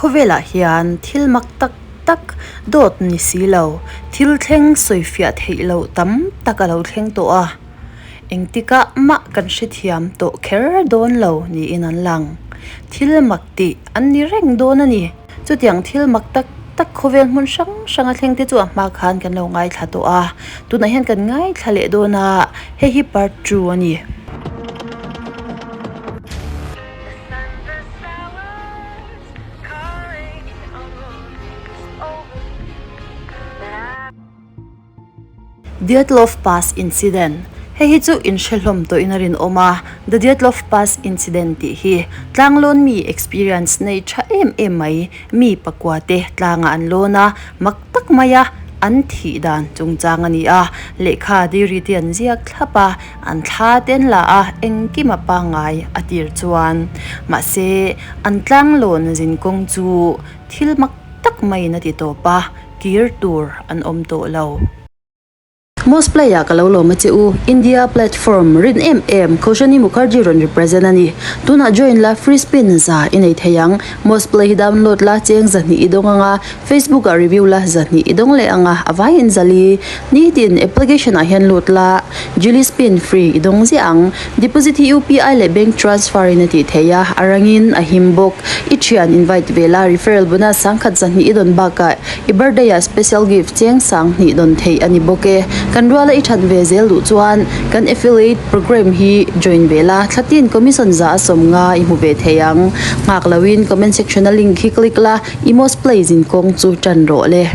Khawvelah hian thil mak tak tak dawt ni si lo, thil thleng sawifiah theih loh tam tak a lo thleng tawh a, engtikah mah kan hrethiam tawh kher dawn lo niin an lang. Thil mak tih an ni reng dawn a ni. Chutiang thil mak tak tak khawvel hmun hrang hrang a thleng te chu a hma khan kan lo ngaithla tawh a, tunah hian kan ngaithla leh dawn a, hei hi part two a ni. Dyatlov Pass Incident, Hei hi chu inhre hlawm tawhin a rinawm a, The Dyatlov Pass Incident tih hi tlanglawn mi experience nei tha em em mai mi pakua te tlangah an lawn a, mak tak maia an thih dan chungchang a ni a, lehkha diary te an ziak thlap a, an thla te an la a, engkim a pangngai a tir chuan. Mahse, an tlanglawn zinkawng chu thil mak tak maiin a ti tawp a. Kir tur an awm tawh lo. Most play ah ka lo lawm a che u. India platform rin em em Kaushani Mukherjee rawn represent a ni. Tunah join la free spin za i nei thei ang. Most play hi download la cheng zahnih i dawng anga Facebook ah review la zahnih i dawng leh anga a vaiin zali. Nitin application ah hian lut la Jilly spin free i dawng ziah ang. Deposit hi UPI leh bank transfer in a tih theih a, a rangin a him bawk. I thian invite ve la, referral bonus sangkhat zahnih i dawn bakah i birthday ah special gift cheng sang hnih dawn theih a ni bawk e. Kan ruala i that ve zel duh chuan kan affiliate program hi join ve la, thlatin commission za a sawm nga i hmu ve thei ang. Nghak loin comment section a link hi click la, i most play zin kawng chu tan rawh le.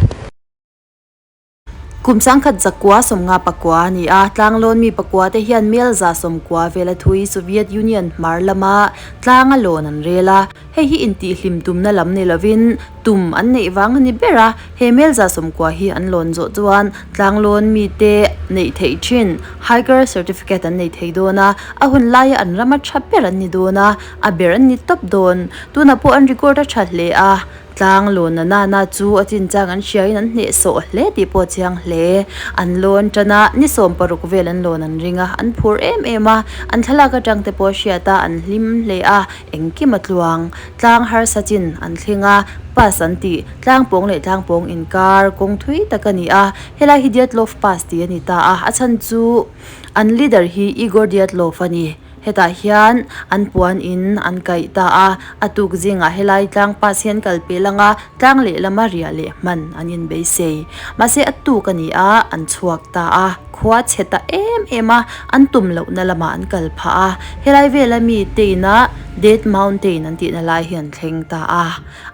Kum sangkhat zakua sawmnga pakua a ni a, tlanglawn mi pakua te hian mel za sawmkua vela thui Soviet Union hmar lama tlanga lawn an rel a, hei hi intihhlim tumna lam ni lovin tum an neih vang a ni ber a, he mel za sawmkua hi an lawn zawh chuan tlanglawn mite neih theih thin hiker certificate an nei thei dawn a, a hun laia an rama tha ber an ni dawn a, a ber an ni tawp dawn. Tunah pawh an record a tha hle a. Tlang lawn na nana chu a chinchang an hriain an hnehsawh hle tih pawh a chiang hle. An lawn tan a, ni 16 vel an lawn an ring a, an phur em em a, an thlalak atang te pawh a hriat a, an hlim hle a, engkim a tluang. Tlang harsa chin an thleng a, pass an tih, tlang pawng leh tlang pawng inkar kawng thui tak a ni a, helai hi Dyatlov Pass tih a ni ta a, a chhan chu an leader hi Igor Dyatlov a ni. Hetah hian an puan in an kaih ta a, a tuk zingah helai tlang pass hian kal peh lang a, tlang lehlama riah leh hman an inbeisei. Mahse a tuk a ni a, an chhuak ta a, khua chhe ta em em a, an tum lohna lamah an kal phah a, helai vela mi te ina Death Mountain an tihna lai hi an thleng ta a,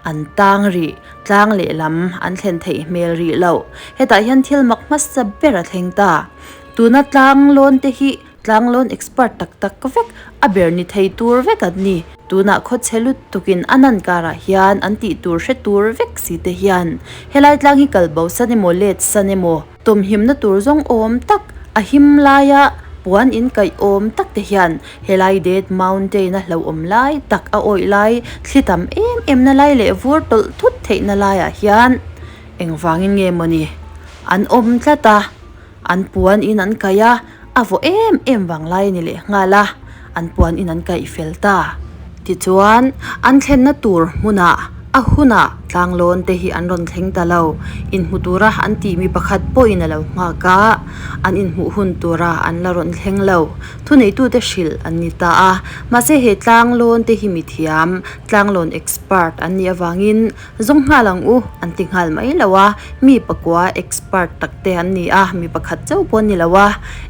an tang rih, tlang lehlam an thlen theih hmel rih loh. Hetah hian thil mak hmasa ber a thleng ta. Tuna tlang lawn te hi Tlanglawn expert tak tak vek a ber ni thei tur vek an ni. Tunah khawchhe lutukin a nan karah hian an tih tur hre tur vek si te hian helai tlang hi kal bo san emaw let san emaw tawmhimna tur zawng awm tak a him laia puan in kaih awm tak te hian helai Death Mountain a hlauhawm lai tak a awih lai thli tam em em na lai leh vur tawlh thut theihna laiah hian engvangin nge mawni an awm tlat a. An puan in an kaih a, a vaw em em vang lai a ni leh nghal a, an puan in an kaih fel ta. Tichuan, an thlenna tur hmunah a hunah tlanglawn te hi an rawn thleng ta lo. Inhmu tura an tih mi pakhat pawhin a lo nghak a, an inhmuh hun tura an la rawn thleng lo. Thuneitute hrilh an ni ta a, mahse he tlanglawn te hi mithiam, tlanglawn expert an nih avangin Zawng nghal ang u, an ti nghal mai lo a, mi pakua expert tak te an ni a, mi pakhat chauh pawh an ni lo a,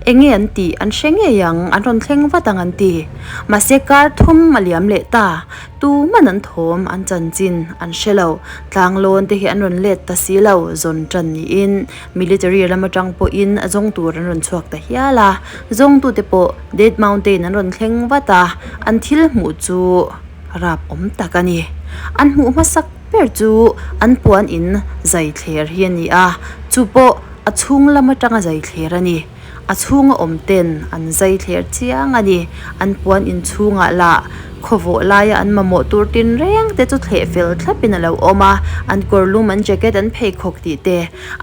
eng nge an tih an hre ngei ang, an rawn thleng vat ang an ti. Mahse kar thum a liam leh ta, tuman an thawm, an chanchin an hre lo, tlanglawn te hi an rawn let ta si lo, zawn tan niin military lam atang pawhin a zawng tur an rawn chhuak ta hial a, zawngtute pawh Dead Mountain an rawn thleng vat a, an thil hmuh chu. Rap awm tak a ni. An hmuh hmasak ber chu an puan in zai thler hi a ni a, chu pawh a chhung lam atanga zai thler a ni. A chhunga awm ten an zai thler chiang a ni. An puan inchhungah lah khawvawh laia an mamawh tur tinreng te chu thleh fel thlap in a lo awm a, an kawr lum an jacket an pheikhawk tih te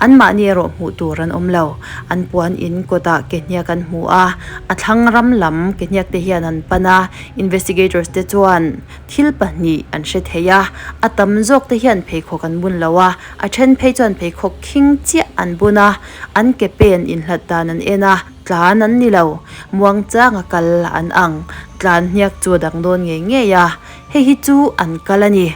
anmahni erawh hmuh tur an awm lo. An puan in kawtah ke hniak an hmu a, a thlang ram lam ke hniak te hian an pan a, investigators te chuan thil pahnih an hre thei a, a tam zawk te hian pheikhawk an bun lo a, a then phei chuan pheikhawk khing chiah an bun a, an ke pen inhlat dan an en a. Tlan an ni lo, muangchang a kal an ang. Tlan hniak chu a dang dawn ngei ngei a, hei hi chu an kal a ni.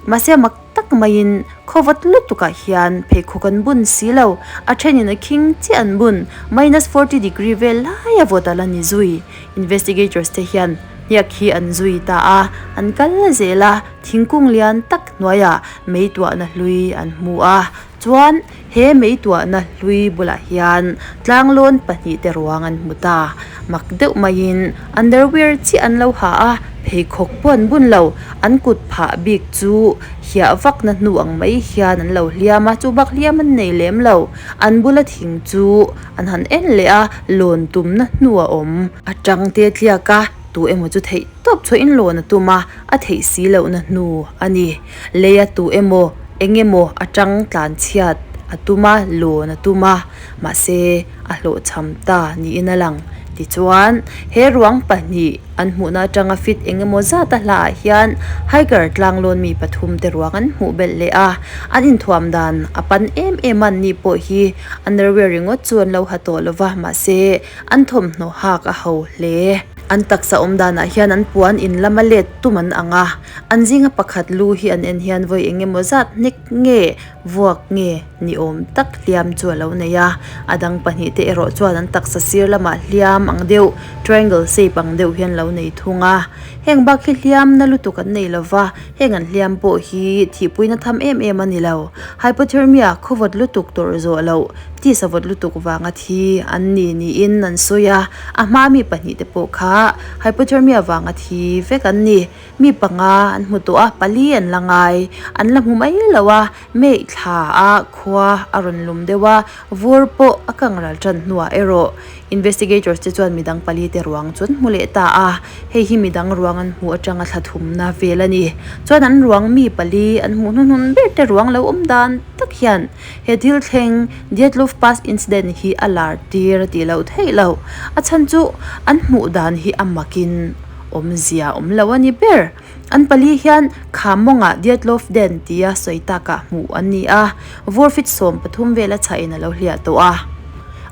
Mahse mak tak maiin khawvat lutukah hian pheikhawk an bun si lo, a thenin a khing chiah an bun, minus 40 degree vel laia vawt a la ni zui. Investigators te hian hniak hi an zui ta a, an kal zel a, thingkung lian tak hnuaiah mei tuahna hlui an hmu a, Chuan he mei tuahna hlui bulah hian tlanglawn pahnihte ruang an hmu ta. Mak deuh maiin underwear chiah an lo ha a, pheikhawk pawh an bun lo. An kut phah bik chu hiah vakna hnu ang mai hian an lo hliam a, chu bak hliam an nei lem lo. An bula thing chu an han en leh a, lawn tumna hnu a awm. A tangte tliak a, tu emaw chu theih tawp chhuahin lawn a tum a, a theih si lohna hnu a ni. Leia tu emaw eng emaw atang tlan chhiat a tum a, lawn a tum a, mahse a hlawhchham ta niin a lang. Tichuan, he ruang pahnih an hmuhna atanga fit eng emaw zat a hlaah hian hiker tlanglawn mi pathum te ruang an hmuh belh leh a, an inthuam dan a pan em em a, anni pawh hi underwear ringawt chu an lo ha tawh lova, mahse an thawmhnaw hak a ho hle. An taksa awm danah hian an puan in lama let tum an ang a, an zinga pakhat lu hi an en hian vawi eng emaw zat hnek nge vuak nge ni awm tak hliam chu a lo nei a, a dang pahnih te erawh chuan an taksa sir lamah hliam ang deuh triangle shape ang deuh hian lo nei thung a, heng bak hi hliam na lutuk an nei lova, heng an hliam pawh hi thihpuina tham em em a ni lo, hypothermia khawvawt lutuk tawrh zawh loh tisa vawt lutuk vanga thi an ni niin an sawi a, a hma mi pahnih te pawh kha hypothermia vanga thi vek an ni. Mi panga an hmu tawh a, pali an la ngai, an la hmu mai lo a, May thla a khua a rawn lum deuh a, vur pawh a kang ral tan hnuah erawh investigators te chuan midang pali te ruang chu an hmu leh ta a, hei hi midang ruang an hmuh atanga thla thumna vel a ni. Chuan an ruang mi pali an hmuh hnuhnun ber te ruang lo awm dan tak hian He thil thleng Dyatlov Pass incident hi a lar tir a tih loh theih loh. A chhan chu an hmuh dan hi a makin awmzia awm lo a ni ber. An pali hian kha mawngah Dyatlov Den tia sawi takah hmuh an ni a, vur fit 13 vela chhahin a lo hliah tawh a.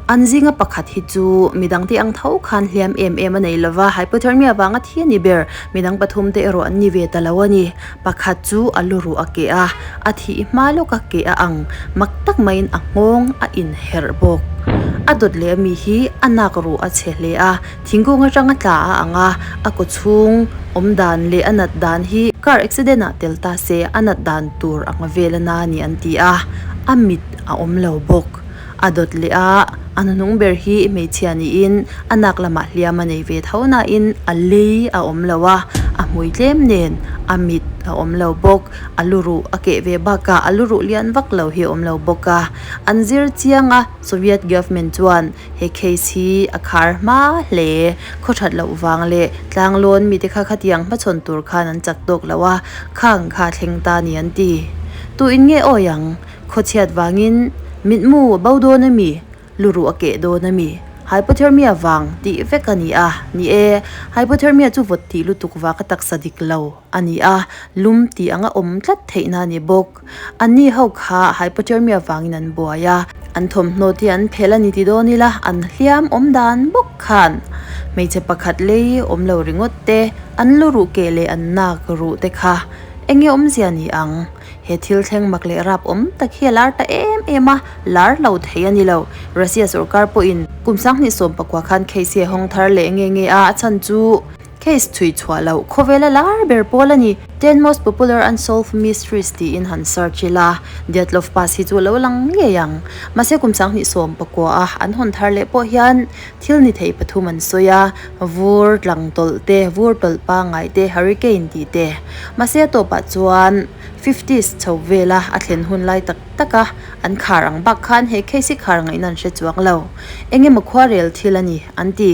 An zinga pakhat hi chu midangte ang tho khan hliam em em a nei lova, hypothermia vanga thi a ni ber. Midang pathumte erawh an ni ve ta lo a ni. Pakhat chu a lu ruh a keh a, a thih hma lawk a keh a ang, mak tak maiin a nghawng a inherh bawk. A dawt leh ami hi a nak ruh a chhe hle a, thingkung atanga tla a ang a, a kaw chhung awm dan leh a nat dan hi car accident ah tel ta se a nat dan tur ang vel a na a ni an ti a, a mit a awm lo bawk. A dawt leh a, a hnuhnung ber hi hmeichhia niin a nak lamah hliam a nei ve tho nain a lei a awm lo a, a hmui tlem nen a mit a awm lo bawk, a lu ruh a keh ve bakah a lu ruh lian vak lo hi a awm lo bawk a. An zir chiang a, Soviet government chuan he case hi a khar hma hle, khaw that loh vang leh tlanglawn mite kha khatiang hmachhawn tur khan an chak tawk lo a, khang kha thleng ta ni an ti. Tuin nge awi ang? Khawchhiat vangin mitmu a bo dawn a mi? Luruh a keh dawn a mi? Hypothermia vang tih vek a ni a. Ni e, hypothermia chu vawt tih lutuk vaka taksa dik lo a ni a, lum tih anga awm tlat theihna a ni bawk. Anni ho kha hypothermia vangin an buai a, an thawmhnaw te an phelh a ni ti dawn ila, an hliam awm dan bawk khan hmeichhe pakhat lei awm lo ringawt te, an luruh keh leh an nak ruh te kha eng nge awmzia ni ang? He thil thleng mak leh rap awm tak hi a lar ta em em a, lar lo thei a ni lo. Russia sorkar pawhin kum 2019 khan case hi a hawng thar leh nge nge a, a chhan chu case chhui chhuah loh khawvela lar ber pawl a ni. Ten most popular unsolved mysteries tiin han search ila, Dyatlov Pass hi chu a lo lang ngei ang. Mahse kum 2019 a an hawn thar leh pawh hian thil ni thei pathum an sawi a, vur tlang tawlh te, vur tawlh pangngai te, hurricane tih te. Mahse a tawpah chuan. Fifties chho vela a thlen hun lai tak tak a, an khar ang bak khan he case hi khar ngaihna an hre chuang lo. Eng emaw khuarel thil a ni, an ti.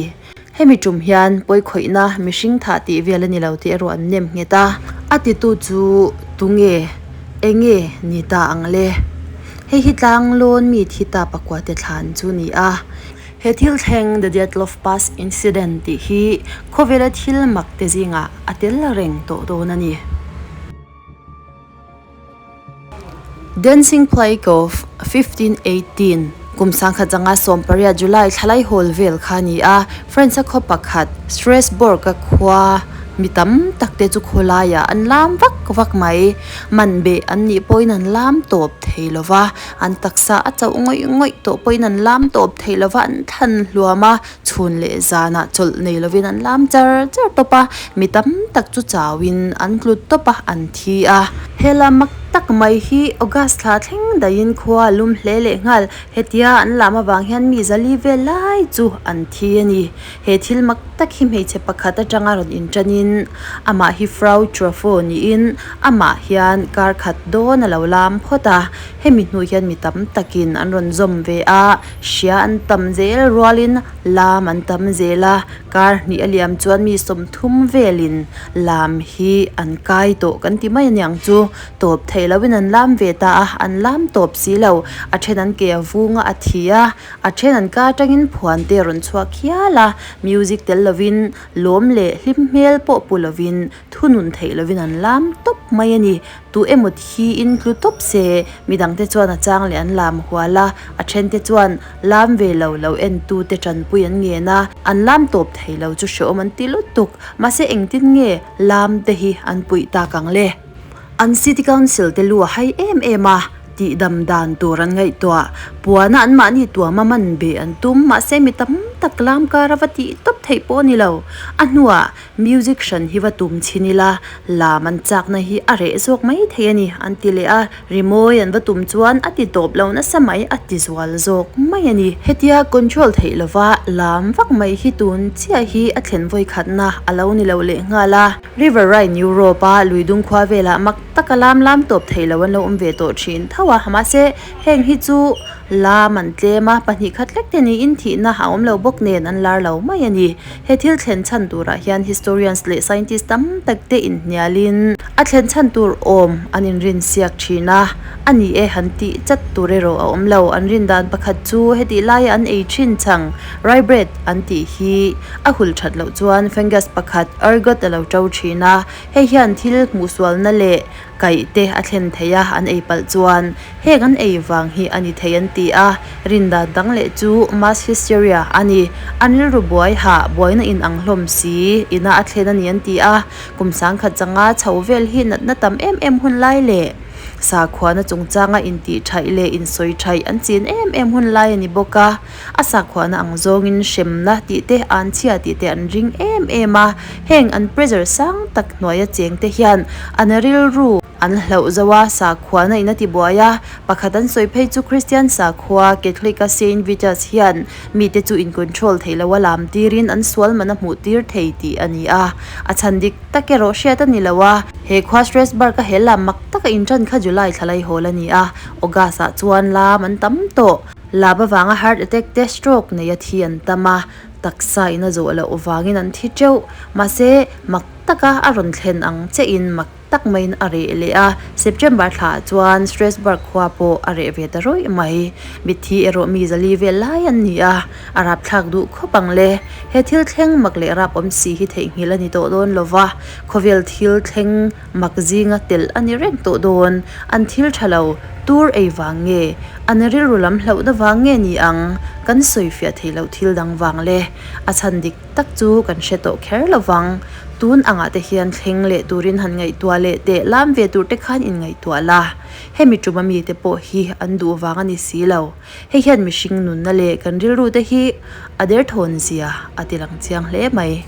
Hemi tum hian pawikhawihna mihring thah tih vel a ni lo tih erawh an nem nghet a. A titu chu tunge, enge ni ta ang le? Hei hi tlanglawn mi thi ta pakua te thlan chu ni a. He thil thleng The Dyatlov Pass Incident tih hi khawvela thil mak te zingah a tel reng tawh dawn a ni. Dancing Plague of 1518, kum sangkhat zanga 18 July thlalai hawl vel kha a ni a, France-a khaw pakhat Strasbourg-a khua mi tam tak te chu khawlaiah an lam vak vak mai. Man beh an nih pawhin an lam tawp thei lo va, an taksa a chauh ngawih ngawih tawh pawhin an lam tawp thei lo va, an thlan hluam a, Chhun leh zanah chawlh nei lovin an lam char char tawp a, mi tam tak chu chauhin an tlut tawp a, an thi a. He lam mak tak mai hi August thla thleng daihin khua a lum hle leh nghal. Hetia an lam avang hian mi zali vel lai chu an thi a ni. He thil mak tak hi hmeichhe pakhat atanga rawn inṭanin amah hi Frau Trafo niin amah hian kar khat dawn a lo lam phawt a. Hemi hnu hian mi tam takin an rawn zawm ve a. Hria an tam zel rualin lam an tam zel a, kar hnih a liam chuan mi 30 velin lam hi an kai tawh kan ti mai aniang chu. Tawp theih lohin an lam ve ta a, an lam tawp si lo. A then an ke a vung a, a thi a, a then an ka atangin phuan te a rawn chhuak hial a, music tel lovin lawm leh hlim hmel pawh pu lovin thunun theih lovin an lam tawp mai a ni. Tu emaw thiin tlu tawp se, midangte chuan a chang leh an lam hual a, a thente chuan lam ve lo lo entute tanpui an ngen a, an lam tawp thei lo chu hrehawm an ti lutuk. Mahse engtin nge lam te hi an puih tak ang le? An City Council te lu a hai em em a, tihdam dan tur an ngaihtuah. Puana anmahni tuama man beh an tum, mahse mi tam tak lam kar a va tih tawp theih pawh a ni lo. A hnuah Music hran hi va tum chhin ila, lam an chakna hi a reh zawk mai thei a ni, an ti leh a. Rimawi an va tum chuan a ti tawp lo nasa mai, a ti zual zawk mai a ni. Hetia control theih lova lam vak mai hi tun chiah hi a thlen vawi khatna a lo ni lo leh nghal a. River Rhine Europe-a luidung khua velah mak taka lam lam tawp thei lo an lo awm ve tawh thin tho a, mahse heng hi chu lam an tlem a, pahnih khat hlek te niin thihna a awm lo bawk nen an lar lo mai a ni. He thil thlen chhan turah hian historians leh scientist tam tak te inhnialin a thlen chhan tur awm an inrin siak thin a, a ni e han tih chat tur erawh a awm lo. An rin dan pakhat chu hetih laia an ei thin chhang rye bread an tih hi a hul that loh chuan fungus pakhat ergot a lo to thin a, hei hian thil hmuhsualna leh kaih te a thlen thei a, an ei palh chuan heng an ei vang hi a ni thei an ti a, rindan dang leh chu mass hysteria a ni. An rilru buai hah buaina in ang hlawm si ina a thlen a ni an ti a, kum sangkhat changa chho vel hi natna tam em em hun lai leh sakhuana chungchanga intih thaih leh insawi thaih an chin em em hun lai a ni bawk a. A sakhuana ang zawngin hremna tih te, anchhia tih te an ring em em a, heng an pressure sang tak hnuaia cheng te hian an rilru an hlauh zo a, sakhuana in a ti buai a, pakhat an sawi phei chu Kristian sakhua Catholic a Saint Vitus hian mite chu in control theih lo a lam tirin an sual man a hmuh tir thei tih a ni a, a chhan dik tak erawh hriat a ni lo a, he khua Strasbourg a he lam mak taka intan kha July thla laihawl a ni a, August ah chuan lam an tam tawh. Lab avanga heart attack te stroke nei a thi an tam a, taksa in a zawh loh vangin an thi teuh. Mahse, mak taka a rawn thlen ang chiahin mak tak maiin a reh leh a, September thlaah chuan Strasbourg khua pawh a reh ve ta rawih mai. Mitthi erawh mi zali vel lai an ni a, a rapthlak duh khawp ang le. He thil thleng mak leh rap awm si hi theihnghilh a ni tawh dawn lo va, khawvel thil thleng Mak zinga telh a ni reng tawh dawn. An thil tha lo, tur ei vang nge? An rilru lam hlauhna vang nge ni ang? Kan sawi fiah thei loh thil dang vang le. A chhan dik tak chu kan hre tawh kher lo vang. Tun angah te hian thleng leh turin han ngaihtuah leh teh lam ve tur te khan inngaihtuah la. Hemi tuma mite pawh hi an duh vang a ni si lo. Hei hian mihring nunna leh kan rilru te hi a derthawn zia a ti lang chiang hle mai.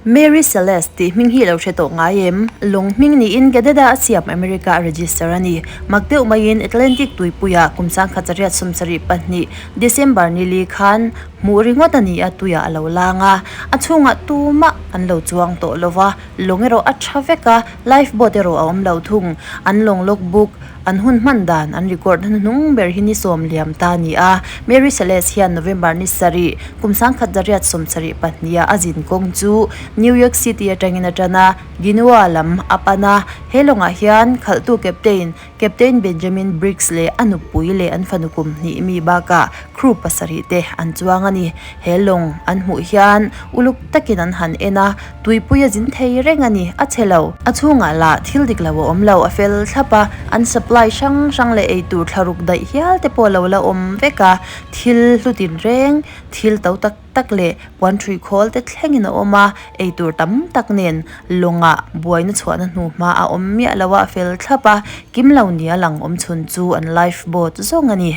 Mary Celeste tih hming hi i lo hre tawh ngai em? Lawng hming niin Canada a siam America a register a ni. Mak deuh maiin Atlantic tuipuiah kum 1972 December nili khan hmuh ringawt a ni a, tuiah a lo lang a. A chhungah tumah an lo chuang tawh lo va, lawng erawh a tha vek a, life boat erawh a awm lo thung. An lawng log book An hun hman dan an record hnuhnung ber hi ni sawm liam ta a ni a, Mary Celeste hian November ni sarih, kum 1972 a a zin kawng chu New York City atangin a tan a, Genoa lam a pan a. He lawngah hian khalhtu captain, Captain Benjamin Briggs leh a nupui leh an fanu kum hnih mi bakah crew pasarih te an chuang a ni. He lawng an hmuh hian uluk takin an han en a, Tuipui a zin thei reng a ni, a chhe lo. A chhungah lah thil dik lo a awm lo, a fel thlap a, an supply hrang hrang leh eitur thlaruk daih hial te pawh lo la awm vek a, thil hlu tin reng, thil to tak tak leh puan ṭhui khawl te thlengin a awm a, eitur tam tak nen lawngah buaina chhuahna hnu hma a awm miah lo a, a fel thlap a, kim lo nia lang awm chhun chu an life boat zawng a ni.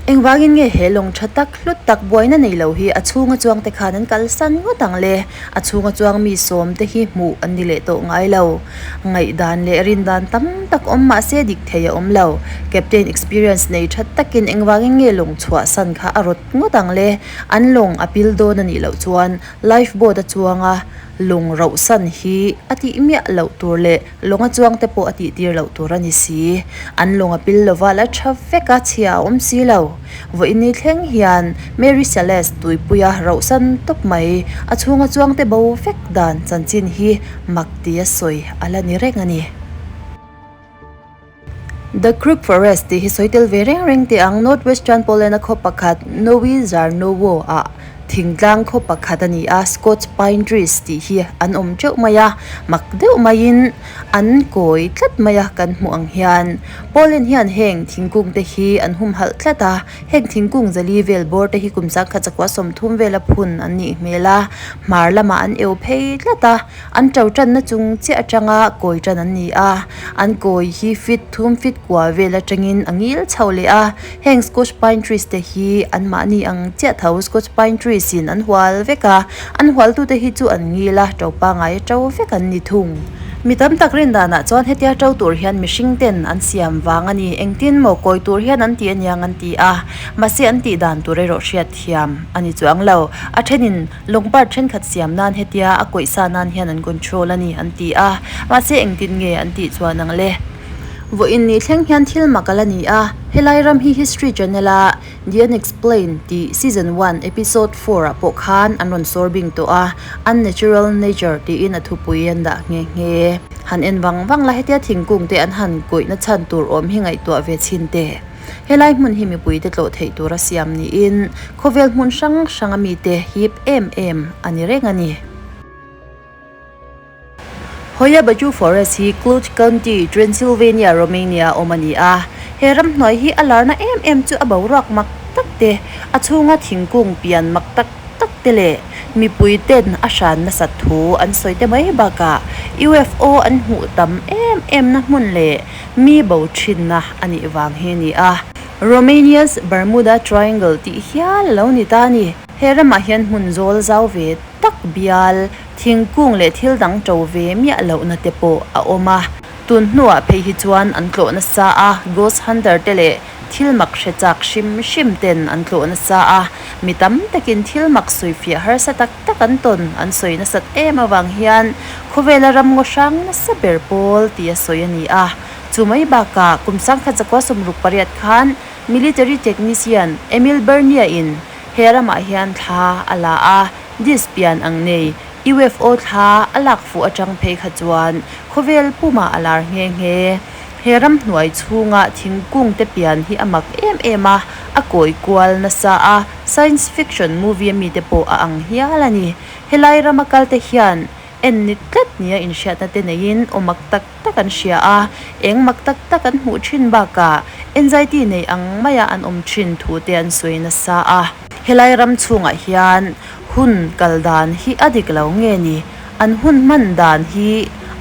Engvangin nge he lawng tha tak hlut tak buaina nei lo hi a chhunga chuang te khan an kalsan ngawt ang le? A chhunga chuang mi sawm te hi hmuh an ni leh tawh ngai lo. Ngaihdan leh rindan tam tak awm mah se dik thei a awm lo. Captain experience nei tha takin engvangin nge lawng chhuahsan kha a rawt ngawt ang le? An lawng a pil dawn a nih loh chuan life boat a chuanga lawng rauhsan hi a tih miah loh tur leh Lawnga chuang te pawh a tih tir loh tur a ni si. An lawng a pil lova la tha vek a, chhia a awm si lo. Vawiin thleng hian Mary Celeste tuipuia rauhsan tawp mai, a chhunga chuang te bo vek dan chanchin hi mak tia sawi a la ni reng a ni. The Kruk Forest tih hi sawi tel ve reng reng teh ang. North Western Poland-a khaw pakhat Nowy Zarnowo ah thingtlang khaw pakhat a ni a, Scots Pine Trees tih hi an awm teuh mai a, mak deuh maiin an kawi tlat mai a kan hmuh ang hian. Poland hian heng thingkung te hi an humhalh tlat a, heng thingkung zali vel bawr te hi kum sangkhat zakua 30 vela phun an nih hmel a, hmar lamah an eu phei tlat a. An to tanna chung chiah atanga kawi tan an ni a, an kawi hi feet thum feet kua vel atangin a ngil chho leh a, heng scotch pine trees te hi anmahni ang chiah tho scotch pine trees in an hual vek a, an hual tute hi chu an ngil a, to pangai a to vek an ni thung. Mi tam tak rin danah chuan hetia to tur hian mihring ten an siam vang a ni, engtin maw kawi tur hian an ti aniang an ti a, mahse an tih dan tur erawh hriat thiam a ni chuang lo, a thenin Lawng part thenkhat siam nan hetia a kawih sa nan hian an control a ni an ti a, mahse engtin nge an tih chuan ang le? Vawiin ni thleng hian thil mak a la ni a, helai ram hi History Channel a The Unexplained tih season one episode four ah pawh khan an rawn sawr bing tawh a, Unnatural Nature tiin a thupui an dah nghe nghe. Han en vang vang la hetia thingkung te an han kawihna chhan tur awm hi ngaihtuah ve chhin teh. Helai hmun hi mipuite tlawh theih tura siam niin khawvel hmun hrang hranga mite hip em em a ni reng a ni. Hoia Baju Forest hi Cluj County, Transylvania, Romania a awm a ni a. He ramhnuai hi a larna em em chu a boruak mak tak te, a chhunga thingkung pian mak tak tak te leh mipui ten a hran nasat thu an sawi te mai bakah UFO an hmuh tam em em na hmun leh Mi bo thinna a nih vang hi a ni a. Romania's Bermuda Triangle tih hial a lo ni ta a ni. He ramah hian hmun zawl zau ve tak bial, thingkung leh thil dang to ve miah lohna te pawh a awm a. Tun hnuah phei hi chuan an tlawh nasa a, ghost hunter te leh thil mak hre chak hrim hrim ten an tlawh nasa a. Mi tam takin thil mak sawifiah harsa tak tak an tawn an sawi nasat em avang hian khawvela ramngaw hrang nasa ber pawl tia sawi a ni a. Chu mai bakah kum sangkhat zakua 68 khan military technician Emil Bernia-in he ramah hian thla a la a, disc pian ang nei UFO thla a lak fuh atang phei kha chuan khawvel pumah a lar nghe nghe. He ramhnuai chhunga thingkung te pian hi a mak em em a, a kawi kual nasa a, Science fiction movie a mite pawh a ang hial a ni. Helai rama kalte hian en ni tlat nia inhriatna te neiin aw mak tak tak an hria a, eng mak tak tak an hmuh thin bakah anxiety nei ang maia an awm thin thu te an sawi nasa a. Helai ram chhungah hian hun kal dan hi a dik lo nge ni? An hun hman dan hi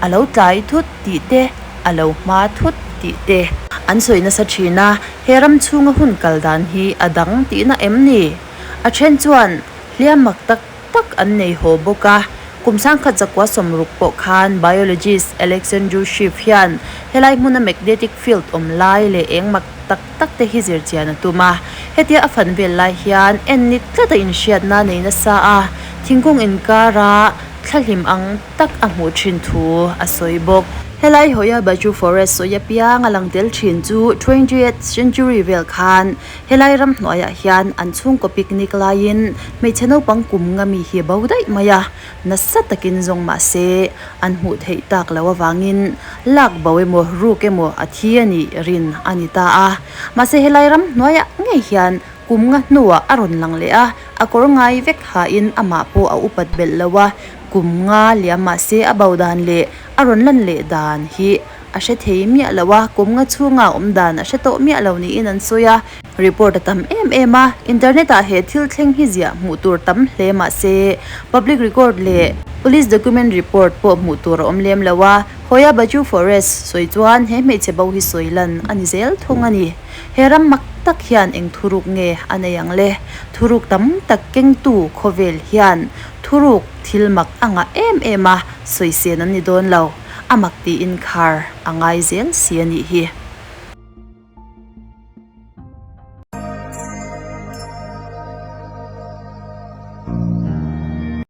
a lo tlai thut tih te, a lo hma thut tih te an sawi nasa thin a. He ram chhunga hun kal dan hi a dang tihna em ni? A then chuan hliam mak tak tak an nei haw bawk a. Kum 1960 pawh khan biologist Alexandru Schiff hian helai hmuna magnetic field awm lai leh eng mak tak tak te hi zir chian a tum a. Hetia a fan vel lai hian en ni tlat a inhriatna nei nasa a, thingkung inkara thlahlim ang tak a hmuh thin thu a sawi bawk. Helai Hoia Baju Forest sawi apiang a lang tel thin chu twentieth century vel khan helai ram hnuaiah hian an chhungkaw picnic laiin hmeichhe naupang kum nga mi hi bo daih mai a, nasa takin zawng mah se an hmuh theih tak loh avangin lak bo emaw ruk emaw a thi a nih rin a ni ta a. Mahse helai ram hnuaiah ngei hian kum nga hnuah a rawn lang leh a, a kawr ngai vek hain amah pawh a upat belh lo a, kum nga liam mah se a bo dan leh a rawn lan leh dan hi a hre thei miah lo a, kum nga chhunga awm dan a hre tawh miah lo niin an sawi a. Report a tam em em a, internet ah he thil thleng hi ziah hmuh tur tam hle mah se public record leh police document report pawh hmuh tur a awm lem lo a, Hoya Baju Forest sawi chuan he hmeichhe bo hi sawi lan a ni zel thung a ni. He ram mak tak hian eng thuruk nge a nei ang le? Thuruk tam tak kengtu khawvel hian thuruk thil mak a ngah em em a, sawi sen an ni dawn lo. A mak tiin khar a ngai zel si a nih hi.